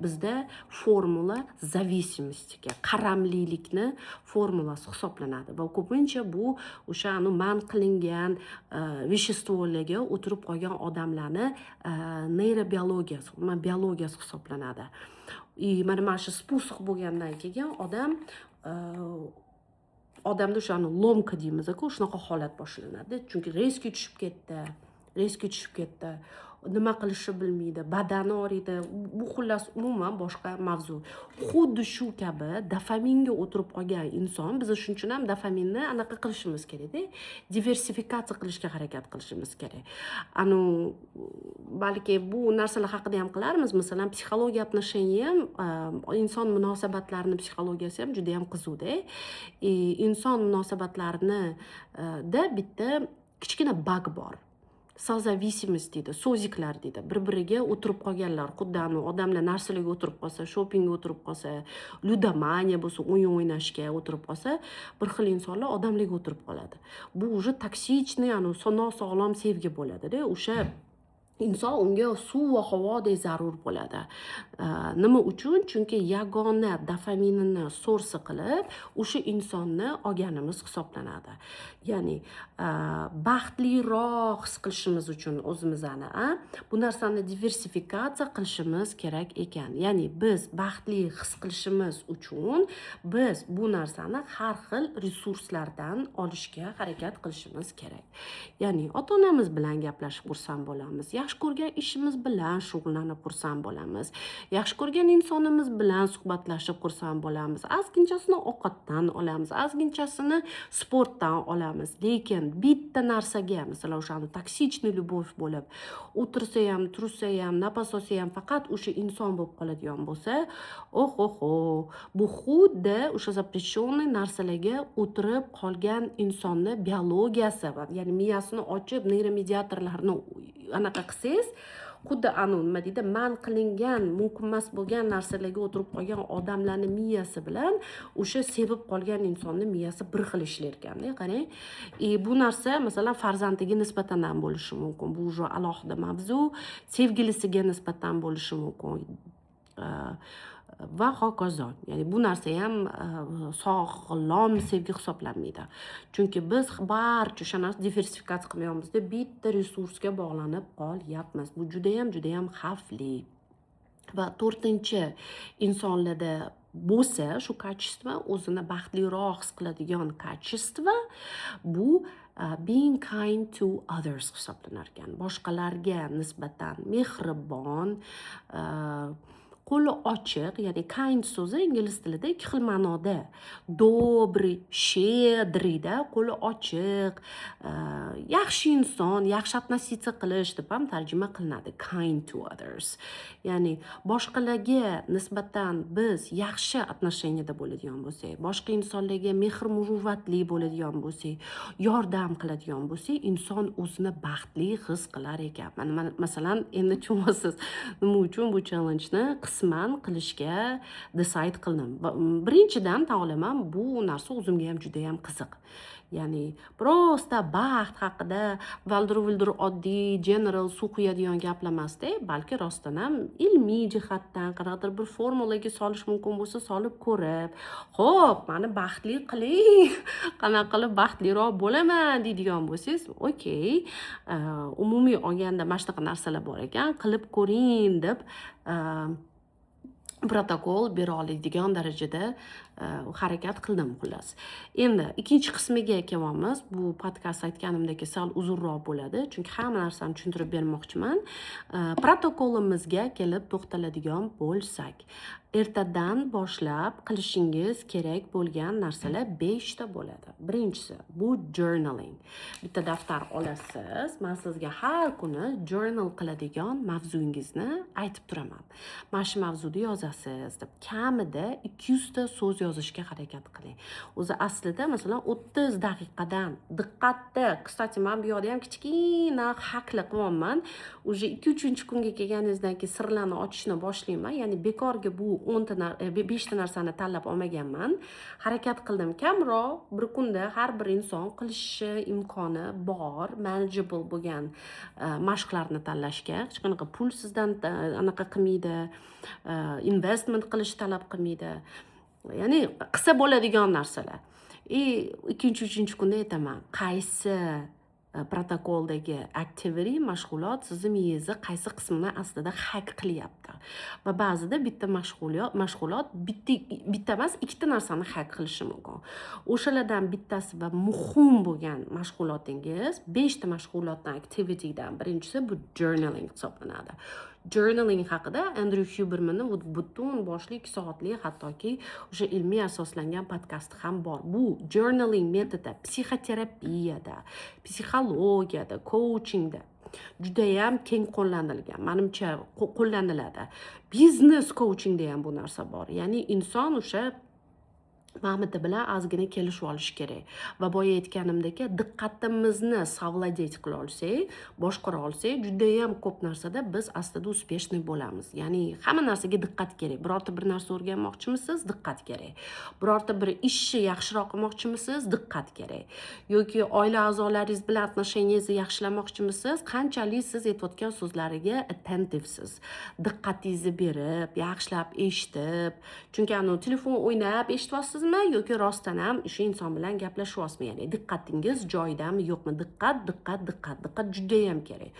bizda formula зависимости ga qaramlilikni formulasi hisoblanadi. Va ko'pincha bu o'sha man qilingan вещество larga o'tirib qolgan odamlarni neyrobiologiyasi, umuman biologiyasi hisoblanadi. И mana shu спуск bo'lgandan keyin odamda o'shani ломка deymiz-ku, shunaqa holat boshlanadi, chunki резкий tushib ketdi, резкий tushib ketdi, nima qilishni bilmaydi, badani og'riydi. Bu xullas umuman boshqa mavzu. Xuddi shu kabi dopaminga o'tirib qolgan inson, biz shuning uchun ham dopaminni anaqa qilishimiz kerakda, diversifikatsiya qilishga harakat qilishimiz kerak. Anu balki bu narsalar haqida ham qilarmiz. Masalan, psixologiya отношения ham, inson munosabatlarini psixologiyasi ham juda yam qiziqda. И inson munosabatlarini da bitta kichkina баг bor, созависимость deydi, созик lar deydi, bir biriga o'tirib qolganlar. Xuddi anavi odamlar narsalarga o'tirib qolsa, shoppingga o'tirib qolsa, ludomaniya bo'lsa, o'yin o'ynashga o'tirib qolsa, bir xil insonlar odamlarga o'tirib qoladi. Bu уже токсичный, anavi nosog'lom sevgi bo'ladida. O'sha inson unga suv va havodek zarur bo'ladi. Nima uchun? Chunki yagona dopaminini source qilib o'sha insonni olganimiz hisoblanadi. Ya'ni baxtliroq his qilishimiz uchun o'zimizni bu narsani diversifikatsiya qilishimiz kerak ekan. Ya'ni biz baxtli his qilishimiz uchun biz bu narsani har xil resurslardan olishga harakat qilishimiz kerak. Ya'ni ota onamiz bilan gaplashib xursand bo'lamiz. Yaxshi ko'rgan ishimiz bilan shug'ullanib xursand bo'lamiz, yaxshi ko'rgan insonimiz bilan suhbatlashib xursand bo'lamiz, ozginchasini ovqatdan olamiz, ozginchasini sportdan olamiz. Lekin bitta narsaga, masalan, o'shani токсичный любовь bo'lib, o'tirsa ham, tursa ham, nafas olsa ham faqat o'sha inson bo'lib qoladigan bo'lsa, ohoho, bu xuddi o'sha запрещенный narsalarga o'tirib qolgan insonni biologiyasi, ya'ni miyasini ochib, neyromediatorlarni anaqa qilsangiz, xuddi anavi, nima deydi, man qilingan, mumkin emas bo'lgan narsalarga o'tirib qolgan odamlarni miyasi bilan o'sha sevib qolgan insonni miyasi bir xil ishlar ekanda. Qarang, и bu narsa, masalan, farzandiga nisbatan ham bo'lishi mumkin, bu уже alohida mavzu, sevgilisiga nisbatan bo'lishi mumkin va hokazo. Ya'ni bu narsa ham sog'lom sevgi hisoblanmaydi, chunki biz barcha o'sha narsa diversifikatsiya qilmayapmizda, bitta resursga bog'lanib qolyapmiz. Bu judayam, judayam xavfli. Va to'rtinchi, insonlarda bo'lsa shu качество, o'zini baxtliroq his qiladigan качество, bu being kind to others hisoblanar ekan. Boshqalarga nisbatan mehribon, qo'li ochiq. Ya'ni kind so'zi ingliz tilida ikki xil ma'noda: добрый, щедрый da, qo'li ochiq, yaxshi inson, yaxshi относиться qilish deb ham tarjima qilinadi kind to others. Ya'ni boshqalarga nisbatan biz yaxshi отношения da bo'ladigan bo'lsak, boshqa insonlarga mehr muruvvatli bo'ladigan bo'lsak, yordam qiladigan bo'lsak, inson o'zini baxtli his qilar ekan. Mana, masalan, endi tushunyapsiz, nima uchun bu challengeni qisman qilishga decide qildim. Birinchidan, tan olaman, bu narsa o'zimga ham judayam qiziq. Ya'ni просто baxt haqida valdir vuldir oddiy general suv quyadigan gaplar emasda, balki rostdan ham ilmiy jihatdan qanaqadir bir formulaga solish mumkin bo'lsa, solib ko'rib, "Ho'p, mani baxtli qiling, qanaqa qilib baxtliroq bo'laman?" deydigan bo'lsangiz, okey, umumiy olganda mana shunaqa narsalar bor ekan, qilib ko'ring deb protokol bera oladigan darajada harakat qildim, xullas. Endi ikkinchi qismiga kelyapmiz. Bu podkast, aytganimdek, sal uzunroq bo'ladi, chunki hamma narsani tushuntirib bermoqchiman. Protokolimizga kelib to'xtaladigan bo'lsak, ertadan boshlab qilishingiz kerak bo'lgan narsalar beshta bo'ladi. Birinchisi bu journaling. Bitta daftar olasiz, man sizga har kuni journal qiladigan mavzungizni aytib turaman, mana shu mavzuda yozasiz deb. Kamida 200 ta so'z yozishga harakat qiling. O'zi aslida, masalan, 30 daqiqadan diqqatda. Кстати, man bu yoqda ham kichkina hakli qilyapman. Уже ikki, uchinchi kunga kelganingizdan keyin sirlarni ochishni boshlayman. Ya'ni bekorga bu 10 ta, beshta narsani tanlab olmaganman, harakat qildim kamroq, bir kunda har bir inson qilishi imkoni bor, manageable bo'lgan mashqlarni tanlashga. Hech qanaqa pul sizdan anaqa qilmaydi, investment qilish talab qilmaydi, ya'ni qilsa bo'ladigan narsalar. И ikkinchi, uchinchi kunda aytaman, qaysi protokoldagi activity, mashg'ulot sizni miyangizni qaysi qismini aslida hak qilyapti. Va ba'zida bitta mashg'ulot bitta emas, ikkita narsani hak qilishi mumkin. O'shalardan bittasi va muhim bo'lgan mashg'ulotingiz, beshta mashg'ulotdan, activitydan birinchisi bu journaling hisoblanadi. Journaling haqida Endryu Hubermanni butun boshli 2 soatlik, hattoki o'sha ilmiy asoslangan podkasti ham bor. Bu journaling metodi psixoterapiyada, psixologiyada, coachingda judayam keng qo'llanilgan, manimcha, qo'llaniladi. Biznes coachingda ham bu narsa bor. Ya'ni inson o'sha mamiti bilan ozgina kelishib olish kerak. Va boya aytganimdek, diqqatimizni совладеть qila olsak, boshqara olsak, judayam ko'p narsada biz aslida успешный bo'lamiz. Ya'ni hamma narsaga diqqat kerak. Birorta bir narsa o'rganmoqchimisiz, diqqat kerak. Birorta bir ishni yaxshiroq qilmoqchimisiz, diqqat kerak. Yoki oila a'zolaringiz bilan отношения ngizni yaxshilamoqchimisiz, qanchalik siz aytayotgan so'zlariga attentivesiz, diqqatingizni berib, yaxshilab eshitib, chunki anavi telefon o'ynab eshityapsizmi yoki rostdan ham o'sha inson bilan gaplashyapsizmi, ya'ni diqqatingiz joyidami, yo'qmi. Diqqat, diqqat, diqqat, diqqat judayam kerak.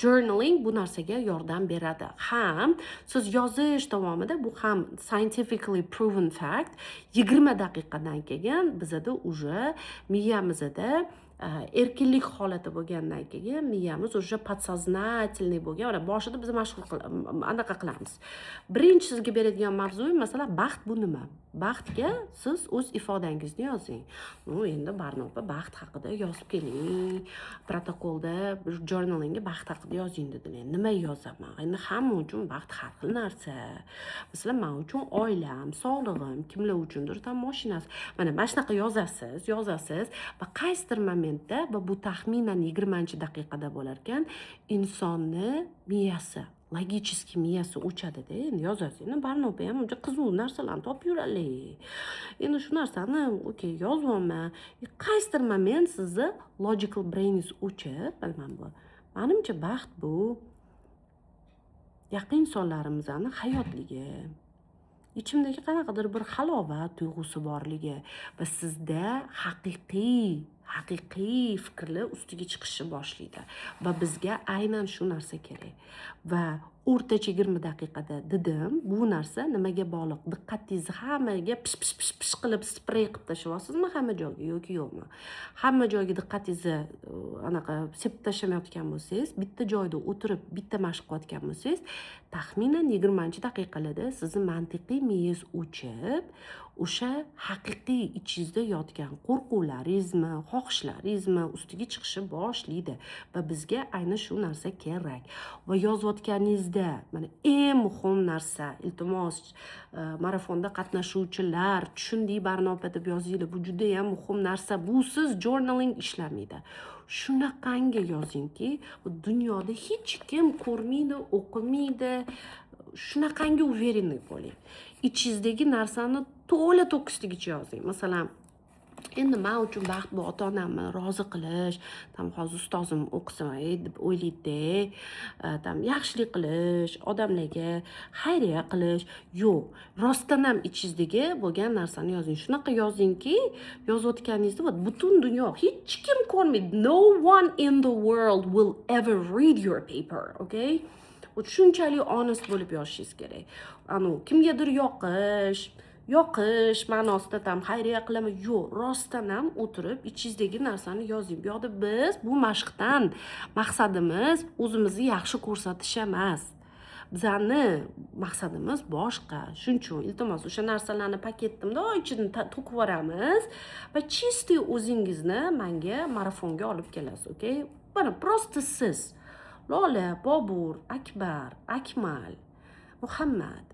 Journaling bu narsaga yordam beradi. Ham siz yozish davomida, bu ham scientifically proven fact, 20 daqiqadan keyin bizada уже miyamizda Erkinlik holati bo'lgandan keyin miyamiz уже подсознательный bo'lgan. Mana boshida biz mashg'ul anaqa qilamiz. Birinchi sizga beradigan mavzuyim, masalan, baxt bu nima? Baxtga siz o'z ifodangizni yozing. Ну, endi Barno opa, baxt haqida yozib keling, protokolda, journalingga baxt haqida yozing dedilar. Nima yozaman? Endi hamma uchun baxt har xil narsa. Masalan, man uchun oilam, sog'lig'im, kimlar uchundir там moshinasi. Mana shunaqa yozasiz, yozasiz va qaysidir momentda, va bu taxminan 20-daqiqada bo'lar ekan, insonni miyasi, логический miyasi o'chadida. Endi yozasiz, endi Barno opa ham uncha qiziq narsalarni topib yuradi, endi shu narsani, okey, yozyapman. Qaysidir moment sizni logical brainingiz o'chib, mana bu, manimcha, baxt bu yaqin insonlarimizni hayotligi, ichimdagi qanaqadir bir halovat tuyg'usi borligi va sizda haqiqiy haqiqiy fikrlar ustiga chiqishni boshlaydi. Va bizga aynan shu narsa kerak. Va o'rtacha 20 daqiqada dedim. Bu narsa nimaga bog'liq? Diqqatingizni hammaga pish pish pish pish qilib sprey qilib tashlayapsizmi hamma joyga yoki yo'qmi? Hamma joyga diqqatingizni anaqa sepib tashlamayotgan bo'lsangiz, bitta joyda o'tirib, bitta mashq qilayotgan bo'lsangiz, taxminan 20-daqiqalarda sizni mantiqiy miyangiz o'chib, o'sha haqiqiy ichingizda yotgan qo'rquvlaringizmi, xohishlaringizmi ustiga chiqishni boshlaydi. Va bizga aynan shu narsa kerak. Va yozayotganingizda mana eng muhim narsa, iltimos, marafonda qatnashuvchilar, "Tushundik, Barno opa" deb yozinglar, bu judayam muhim narsa. Busiz journaling ishlamaydi. Shunaqangi yozingki, dunyoda hech kim ko'rmaydi, o'qimaydi, shunaqangi уверенный bo'ling. Ichingizdagi narsani to'la to'kisligicha yozing. Masalan, endi man uchun baxt bu ota onamni rozi qilish, там hozir ustozim o'qisa, "Ey" deb o'ylaydida, там yaxshilik qilish, odamlarga xayriya qilish. Yo'q, rostdan ham ichingizdagi bo'lgan narsani yozing. Shunaqa yozingki, yozayotganingizda вот butun dunyo, hech kim ko'rmaydi. No one in the world will ever read your paper, okay? Вот shunchalik honest bo'lib yozishingiz kerak. Anu kimgadir yoqish ma'nosida там xayriya qilaman, yo'q, rostdan ham o'tirib ichingizdagi narsani yozing. Bu yoqda biz bu mashqdan maqsadimiz o'zimizni yaxshi ko'rsatish emas, bizani maqsadimiz boshqa. Shuning uchun, iltimos, o'sha narsalarni paketni ichini to'kib yuboramiz va чистый o'zingizni manga marafonga olib kelasiz, okey? Mana просто siz, Lola, Bobur, Akbar, Akmal, Muhammad,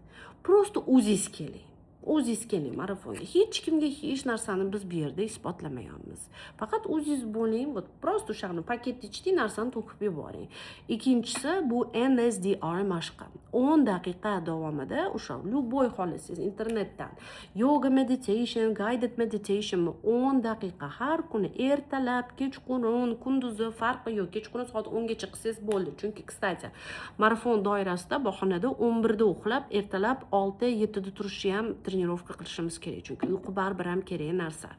просто o'zingiz keling, o'zingiz keling marafonga. Hech kimga hech narsani biz bu yerda isbotlamayapmiz, faqat o'zingiz bo'ling. Вот просто o'shani paketni ichidagi narsani to'kib yuboring. Ikkinchisi, bu NSDR mashqi. 10 daqiqa davomida o'sha любой xohlasangiz internetdan yoga, meditation, guided meditation, 10 daqiqa har kuni ertalab, kechqurun, kunduzi, farqi yo'q. Kechqurun soat 10gacha qilsangiz bo'ldi. Chunki, кстати, marafon doirasida bahonada 11da uxlab, ertalab 6-7da turishni ham тренировка qilishimiz kerak, chunki uyqu baribir ham kerak narsa.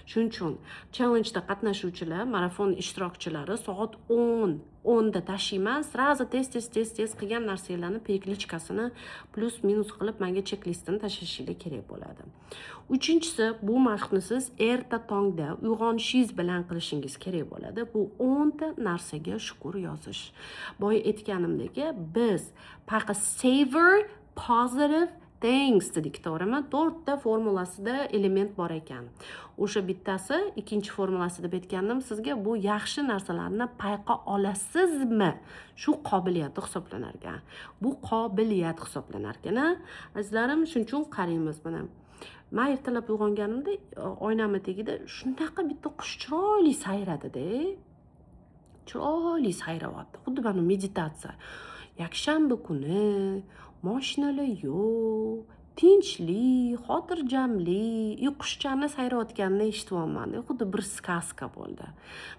Shuning uchun challengeda qatnashuvchilar, marafon ishtirokchilari soat 10:10da tashiyman. Сразу tez tez tez tez qilgan narsanglarni перекличка sini плюс минус qilib manga chek-listini tashlashinglar kerak bo'ladi. Uchinchisi, bu mashqni siz erta tongda uyg'onishingiz bilan qilishingiz kerak bo'ladi. Bu 10ta narsaga shukur yozish. Boya aytganimdek, biz faqat savor positive things dedik, to'g'rimi? To'rtta formulasida element bor ekan. O'sha bittasi, ikkinchi formulasi deb aytgandim sizga, bu yaxshi narsalarni payqa olasizmi, shu qobiliyati hisoblanar ekan. Bu qobiliyat hisoblanar ekan, a, azizlarim. Shuning uchun qaraymiz. Mana man ertalab uyg'onganimda oynamni tagida shunaqa bitta qush chiroyli sayradida, chiroyli sayrayapti, xuddi mana meditatsiya. Yakshanba kuni, moshinalar yo'q, tinchlik, xotirjamlik и qushchani sayrayotganini eshityapman. Xuddi bir сказка bo'ldi.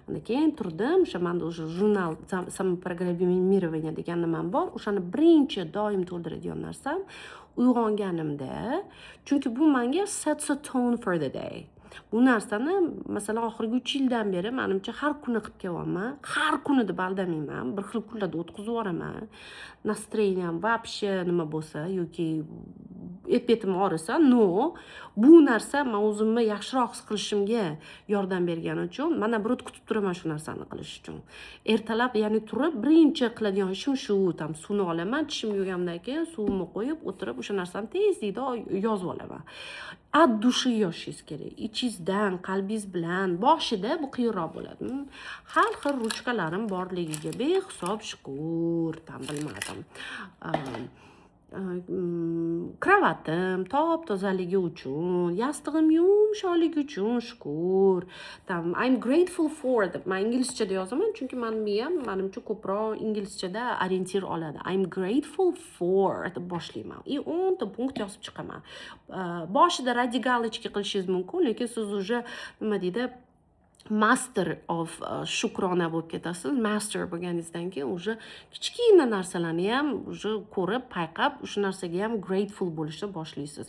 Mana keyin turdim. O'sha manda уже jurnal самопрограммирование degan nimam bor. O'shani birinchi doim to'ldiradigan narsam uyg'onganimda, chunki bu manga sets a tone for the day. Bu narsani, masalan, oxirgi 3 yildan beri, manimcha, har kuni qilib kelyapman. Har kuni deb aldamayman, bir xil kunlarda o'tkazib yuboraman, настроение вообще nima bo'lsa yoki Et betim og'risa, но bu narsa man o'zimni yaxshiroq his qilishimga yordam bergani uchun man, наоборот, kutib turaman shu narsani qilish uchun. Ertalab, ya'ni turib, birinchi qiladigan ishim shu: там suvni olaman, tishimni yuvgandan keyin suvimni qo'yib, o'tirib, o'sha narsani tezlikda yozib olaman. От души yozishingiz kerak, ichingizdan, qalbingiz bilan. Boshida bu qiyinroq bo'ladi. Har xil ruchkalarim borligiga behisob shukur. Там, bilmadim, kravatim top tozaligi uchun, yastig'im yumshoqligi uchun shukur. Там "I'm grateful for" deb man inglizchada yozaman, chunki mani miyam, manimcha, ko'proq inglizchada ориентир oladi. "I'm grateful for" deb boshlayman и 10 ta punkt yozib chiqaman. Boshida ради галочки qilishingiz mumkin, lekin siz уже, nima deydi, master of shukrona bo'lib ketasiz. Master bo'lganingizdan keyin уже kichkina narsalarni ham уже ko'rib, payqab, o'sha narsaga ham grateful bo'lishni boshlaysiz.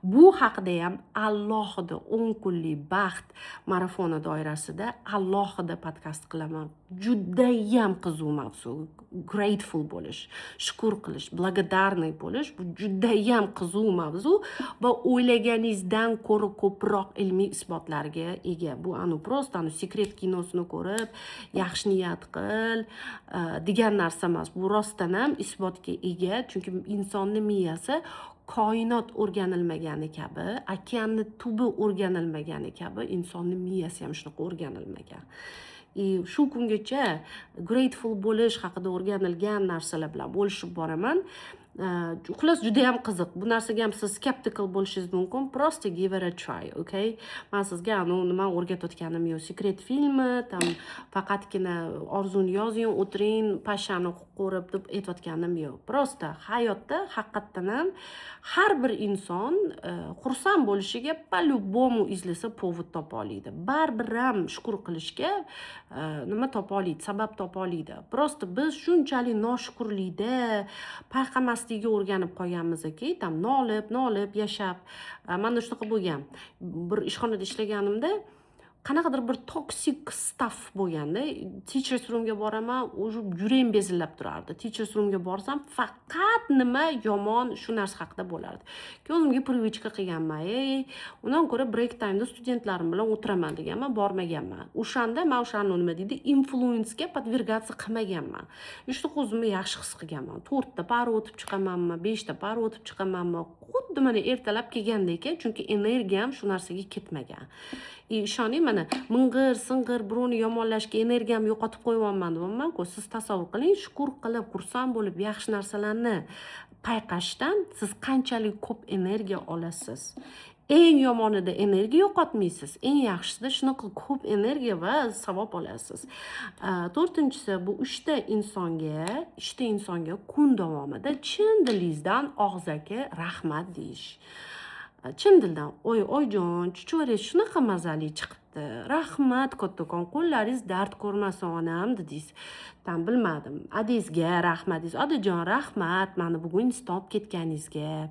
Bu haqida ham alohida 10 kunlik baxt marafoni doirasida alohida podkast qilaman. Judayam qiziq mavzu grateful bo'lish, shukur qilish, благодарный bo'lish. Bu judayam qiziq mavzu va o'ylaganingizdan ko'ra ko'proq ilmiy isbotlarga ega. Bu anu просто anu "Секрет" kinosini ko'rib, yaxshi niyat qil degan narsa emas. Bu rostdan ham isbotga ega, chunki insonni miyasi koinot o'rganilmagani kabi, okeanni tubi o'rganilmagani kabi, insonni miyasi ham shunaqa o'rganilmagan. И shu kungacha grateful bo'lish haqida o'rganilgan narsalar bilan bo'lishib boraman. Xullas, judayam qiziq. Bu narsaga ham siz skeptical bo'lishingiz mumkin. Просто give it a try, okay? Man sizga anavi nima o'rgatayotganim yo'q, "Секрет" filmi, там faqatgina orzuni yozing, o'tiring pashshani ko'rib deb aytayotganim yo'q. Просто hayotda haqiqatdan ham har bir inson xursand bo'lishiga по любому izlasa, повод topa oladi. Baribir ham shukur qilishga nima topa oladi, sabab topa oladi. Просто biz shunchalik noshukurlikda payqamaslikka o'rganib qolganmizki, там nolib nolib yashab. Manda shunaqa bo'lgan: bir ishxonada ishlaganimda qanaqadir bir toxic staff bo'lganda, teachers roomga boraman, уже yuragim bezillab turardi. Teachers roomga borsam, faqat nima yomon, shu narsa haqida bo'lardi. Keyin o'zimga привычка qilganman: "Ey, undan ko'ra break timeda studentlarim bilan o'tiraman", deganman. Bormaganman. O'shanda man o'shani, nima deydi, influence ga подвергаться qilmaganman. Shunaqa o'zimni yaxshi his qilganman. To'rtta para o'tib chiqamanmi, beshta para o'tib chiqamanmi, xuddi mana ertalab kelgandek, chunki energiyam shu narsaga ketmagan. И ishoning, mana ming'ir sing'ir birovni yomonlashga energiyamni yo'qotib qo'yyapman deyapmanku. Siz tasavvur qiling, shukur qilib, xursand bo'lib, yaxshi narsalarni payqashdan siz qanchalik ko'p energiya olasiz. Eng yomonida energiya yo'qotmaysiz, eng yaxshisida shunaqa ko'p energiya va savob olasiz. To'rtinchisi, bu uchta insonga kun davomida chin dilingizdan og'zaki rahmat deyish. Chin dildan: "Oy, oyijon, chuchvarangiz shunaqa mazali chiqibdi, rahmat kattakon, qo'llaringiz dard ko'rmasin, onam", dedingiz. Там, bilmadim, adangizga rahmat deysiz: "Odajon, rahmat mani bugun institutdan olib ketganingizga".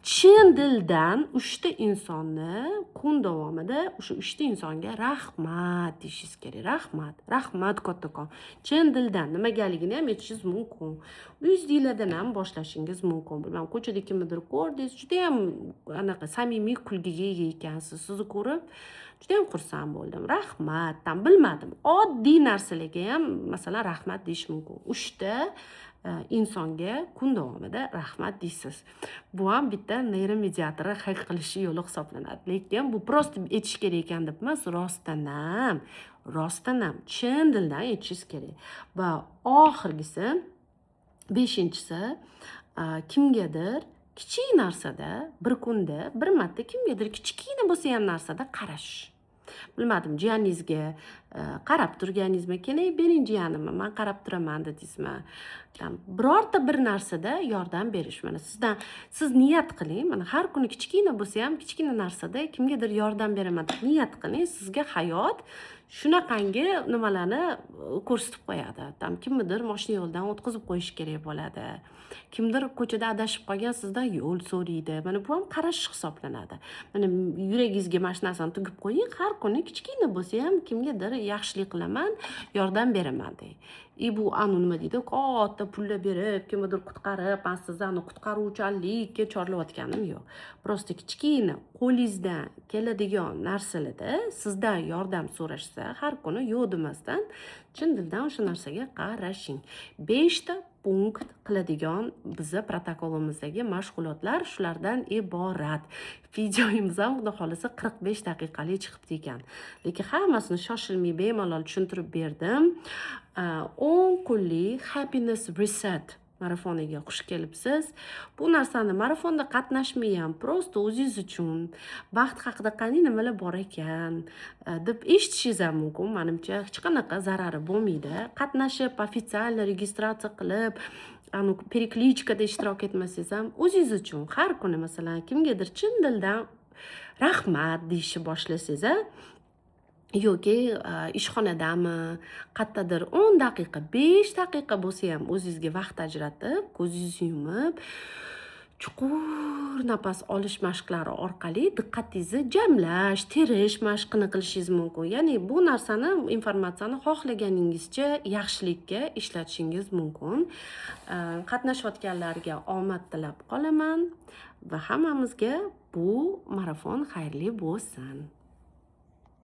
Chin dildan uchta insonni kun davomida, o'sha uchta insonga rahmat deyishingiz kerak. Rahmat, rahmat kattakon, chin dildan. Nimagaligini ham aytishingiz mumkin, uyingizdagilardan ham boshlashingiz mumkin. Bilmadim, ko'chada kimnidir ko'rdingiz, judayam anaqa samimiy kulgiga ega ekansiz, sizni ko'rib judayam xursand bo'ldim, rahmat. Там, bilmadim, oddiy narsalarga ham, masalan, rahmat deyish mumkin. Uchta insonga kun davomida rahmat deysiz. Bu ham bitta neyromedia-torni хак qilishi yo'li hisoblanadi. Lekin bu просто aytish kerak ekan deb emas, rostdan ham chin dildan aytishingiz kerak. Va oxirgisi, beshinchisi, kimgadir kichik narsada, bir kunda bir marta kimgadir kichkina bo'lsa ham narsada qarash. Bilmadim, jiyaningizga qarab turganingizmi, "Keling, bering jiyanimni, man qarab turaman", dedingizmi. Там birorta bir narsada yordam berish. Mana sizdan, siz niyat qiling, mana har kuni kichkina bo'lsa ham, kichkina narsada kimgadir yordam beraman deb niyat qiling. Sizga hayot shunaqangi nimalarni ko'rsatib qo'yadi. Там kimnidir moshina yo'ldan o'tkazib qo'yish kerak bo'ladi, kimdir ko'chada adashib qolgan, sizdan yo'l so'raydi. Mana bu ham qarash hisoblanadi. Mana yuragingizga mana shu narsani tugib qo'ying: har kuni kichkina bo'lsa ham kimgadir yaxshilik qilaman, yordam beraman deng. И bu anu nima deydi, katta pullar berib, kimnidir qutqarib, man sizni qutqaruvchanlikka chorlayotganim yo'q. Просто kichkina qo'lingizdan keladigan narsalarda sizdan yordam so'rashsa, har kuni yo'q demasdan, chin dildan o'sha narsaga qarashing. Beshta punkt qiladigan biza protokolimizdagi mashg'ulotlar shulardan iborat. Videomiz ham, xudo xohlasa, 45 daqiqalik chiqibdi ekan, lekin hammasini shoshilmay, bemalol tushuntirib berdim. 10 kunlik Happiness Reset marafoniga xush kelibsiz. Bu narsani marafonda qatnashmay ham, просто o'zingiz uchun baxt haqida qanday nimalar bor ekan deb eshitishingiz ham mumkin. Manimcha, hech qanaqa zarari bo'lmaydi. Qatnashib, официально registratsiya qilib, anu перекличка da ishtirok etmasangiz ham, o'zingiz uchun har kuni, masalan, kimgadir chin dildan rahmat deyishni boshlasangiz a yoki ishxonadami, qayerdadir 10 daqiqa, 5 daqiqa bo'lsa ham o'zingizga vaqt ajratib, ko'zingizni yumib, chuqur nafas olish mashqlari orqali diqqatingizni jamlash, terish mashqini qilishingiz mumkin. Ya'ni bu narsani, informatsiyani xohlaganingizcha yaxshilikka ishlatishingiz mumkin. Qatnashayotganlarga omad tilab qolaman va hammamizga bu marafon xayrli bo'lsin.